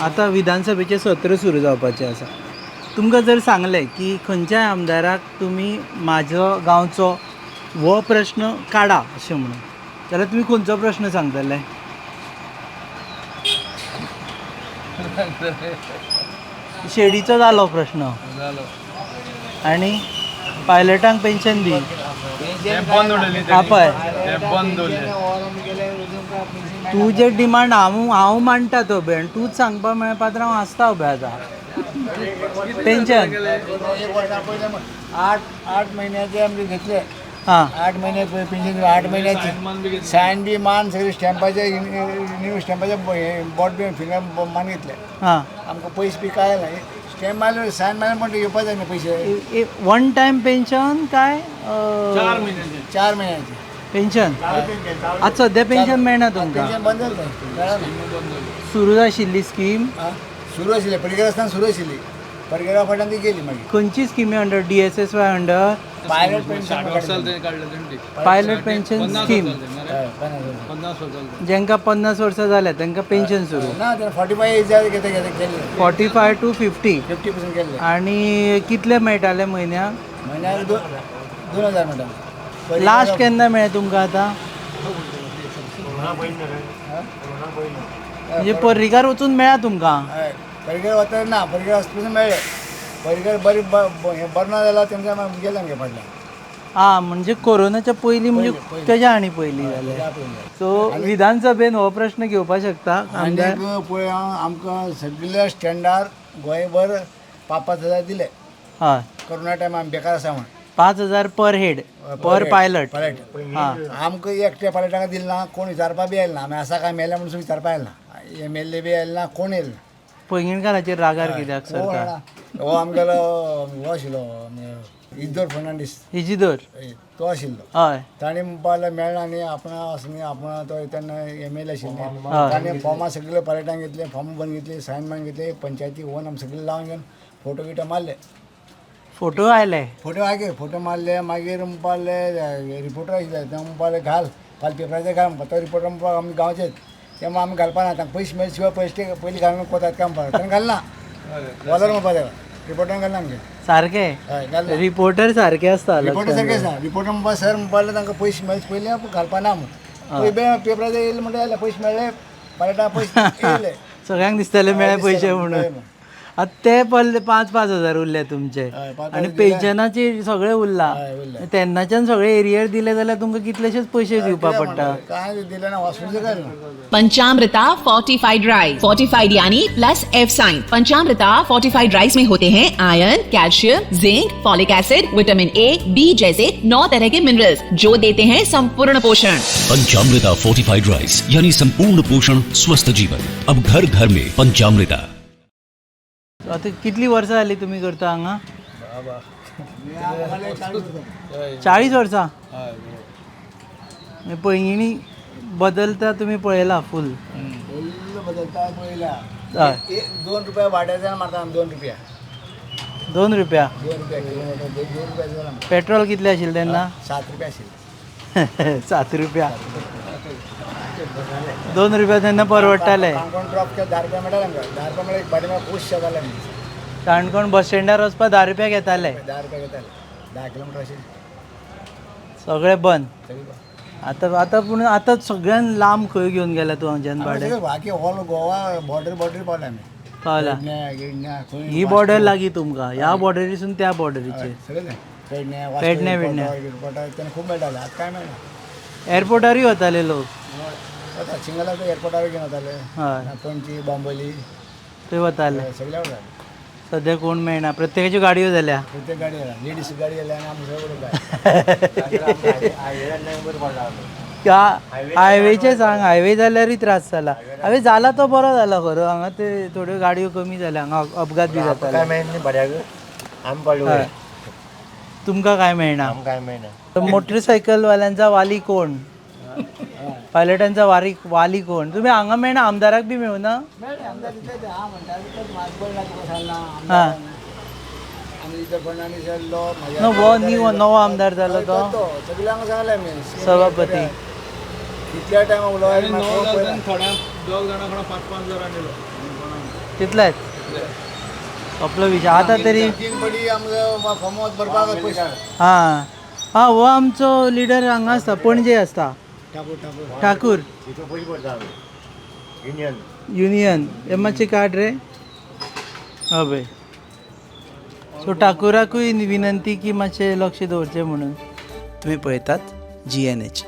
आतां विधानसभेचें सत्र सुरू जावपाचें आसा. तुमकां जर सांगलें की खंयच्याय आमदाराक तुमी म्हाजो गांवचो हो प्रश्न काडा अशें म्हणून, जाल्यार तुमी खंयचो प्रश्न सांगतले? शेडीचो जालो प्रश्न, आनी पायलटांक पेन्शन दी आपय तुजे डिमांड हांव हांव मांडटा तो बे, आनी तूंच सांगपा म्हळ्यार पात्रांव हांसता उबे आतां. पेन्शन 8 म्हयन्याचे आमचे घेतले. हां, 8 महिने पेन्शन, 8 महिन्याची सायन बी मान सगळे स्टॅम्पाचे न्यू स्टॅम्पाचे बोट बी फिंगर मान घेतले. हां, आमकां पयशे बी काय ना, स्टॅम्प मारले सायन मारले म्हणटा येवपा जाय न्ही पयशे. वन टायम पेन्शन काय 4 महिन्याचे पेन्शन? आतां सद्या पेन्शन मेळना तुमकां? पेन्शन बंद जालें, मेळना. सुरू आशिल्ली स्कीम सुरू आशिल्ली, पर्रीकर आसतना सुरू आशिल्ली, पर्रीकरा फाटल्यान ती गेली मागीर. खंयची स्किमी under? D S S Y under pilot pension, pilot pension scheme. जांकां 50 वर्सां जाल्या तांकां पेन्शन सुरू. ना, 45 एज घेता केल्ले. 45 टू 50 50% केल्ले. आनी कितले मेळटाले म्हयन्याक? म्हयन्याक 2000 मेळटाले. लास्ट केन्ना मेळ्ळें तुमकां आतां? म्हणजे पर्रीकार वचून मेळ्ळा तुमकां? हय, पर्रीकर वता ना, पर्रीकर आसतना मेळ्ळे. पर्रीकर बरी बरें ना जाल्यार तेंच्या गेले आमगे फाटल्यान. आं, म्हणजे कोरोनाच्या पयलीं, म्हणजे तेज्या आनी पयलीं जालें. सो विधानसभेन हो प्रश्न घेवपाक शकता आमदार. आनीक पळय, आमकां सगल्या स्टँडार गोंयभर 5-5 हजार दिले. हय, कोरोना टायम आमी बेकार आसा म्हण. 5,000 पर हेड, पर पायलट. पायलट. हां, आमकां एकट्या पायलटाक दिलें ना, कोण विचारपा बी आयले ना. आमी आसा काय मेल्या म्हणून विचारपा आयले ना, एम एल ए बी आयले ना, कोण येयले ना. पैंगीणकाराचेर रागार कित्याक कोण सरकार? जाणा. हो आमगेलो हो आशिल्लो इजोर फर्नांडीस, इजिदोर, तो आशिल्लो. हय, ताणें म्हणपाक लागलो मेळना न्ही आपणा आसा न्ही आपणा, तो तेन्ना एम एल ए आशिल्ले. ताणें फॉर्मां सगळे पायलटांक घेतले, फॉर्म बंद घेतले, सायन मारून घेतले, पंचायती वन आमी सगळे लावन घेवन फोटो बिटो मारले. फोटो आयले? फोटो आगे फोटो मारले. मागीर म्हणपाक लागले रिपोर्टर आशिल्ले, ते म्हणपाक लागले घाल फाल्यां पेपराचेर घाल म्हणपाक. तो रिपोर्टर म्हणपाक आमी गांवचेच, ते आमी घालपा ना, तांकां पयशे मेळ्ळे शिवाय पयशे पयलीं घालून कोतात काय म्हणपाक. ताणें घालना वॉलर म्हणपाक तेका, रिपोर्टरान घालना आमगे. सारके हय, घालना. रिपोर्टर सारके आसता. रिपोर्टर सारके आसा. रिपोर्टर म्हणपाक सर म्हणपाक लागले तांकां पयशे मेळचे पयलीं घालपा ना म्हूण. पयलीं पेपराचेर येयले म्हणटा आयले पयशे मेळ्ळे, पायलटाक पयशे येयले, सगळ्यांक दिसतले मेळ्ळे पयशे म्हणून. आतां ते पडले 5-5 हजार उरले तुमचे, आनी पेन्शनाचे सगळे उरला. तेन्नाच्यान सगळे एरियर दिले जाल्यार तुमकां कितलेशेच पयशे दिवपा पडटा. काय दिले ना, वासून काय. पंचामृता फोर्टिफाइड राइस, फोर्टिफाइड यानी plus F sine. पंचामृता fortified rice में होते हैं iron, calcium, zinc, folic acid, vitamin A, B जैसे 9 तरह के मिनरल्स जो देते हैं संपूर्ण पोषण. पंचामृता फोर्टिफाइड राइस यानी संपूर्ण पोषण, स्वस्थ जीवन. अब घर घर में पंचामृता. आतां कितली वर्सां जाली तुमी करता हांगा? 40 वर्सां. पैंगिणी बदलता तुमी पळयला फूल? फुल बदलता पळयला. 2 रुपया वाड्याच्यान मारता आमी. 2 रुपया, 2 रुपया, 2 रुपया किलोमिटर, 2 रुपया जाला. पेट्रोल कितलें आशिल्लें तेन्ना? 7 रुपया आशिल्लें. 7 रुपया, 2 रुपया तेन्ना परवडटाले. काणकोण ड्रॉप केलें 10 रुपया मेळटाले आमकां. 10 रुपया मेळ्ळे, एक बाटी खूश जाताले. काणकोण बस स्टँडार वचपाक 10 रुपया घेताले. 10 रुपया घेताले, 10 किलोमिटर आशिल्लें. सगळें बंद आतां. आतां पूण आतां सगळ्यान लांब खंय घेवन गेला तूं हांगच्यान भाडें? बाकी ऑल गोवा बॉर्डर बॉर्डर पावले आमी. पावला. ही बॉर्डर लागीं तुमकां, ह्या बॉर्डरीसून त्या बॉर्डरीचेर सगळें पेडणे, पेडणे, बिडणे तेन्ना खूब मेळटाले, आतां काय मेळना. एअरपोर्टारूय वताले लोक. वता सिंगलाक एअरपोर्टार घेवन वताले. हय, पणजी, बांबोली थंय वताले. सगळे वताले. सद्या कोण मेळना, प्रत्येकाच्यो गाडयो जाल्या. प्रत्येक गाडी जाल्या, लेडीज गाडी जाल्या आनी आमी सगळे. हायवेचे सांग, हायवे जाल्यारूय त्रास जाला. हायवे जाला तो बरो जाला खरो, हांगा ते थोड्यो गाडयो कमी जाल्या, हांगा अपघात बी जाताले. तुमकां काय मेळना? मोटरसायकलवाल्यांचा वाली कोण? पायलटांचा वाली कोण? तुमी हांगा मेळना, आमदाराक बी मेळना. हां, हो नवो आमदार जालो तो सभापती. कितल्या टायमा उलोवप. थोड्या दोग जाणां 5-5 हजार दिलो. तितलेच सोंपलो विशय आतां तरी. तीन पडी आमकां फामोद भरपाक पयशे. हां हां, हो आमचो लिडर हांगा आसता, पणजे आसता. ठाकूर, ठाकूर. ठाकूर. युनियन हे मातशें काड रे. हय पळय, सो ठाकुराकूय विनंती की मातशें लक्ष दवरचें म्हणून. तुमी पळयतात GNH.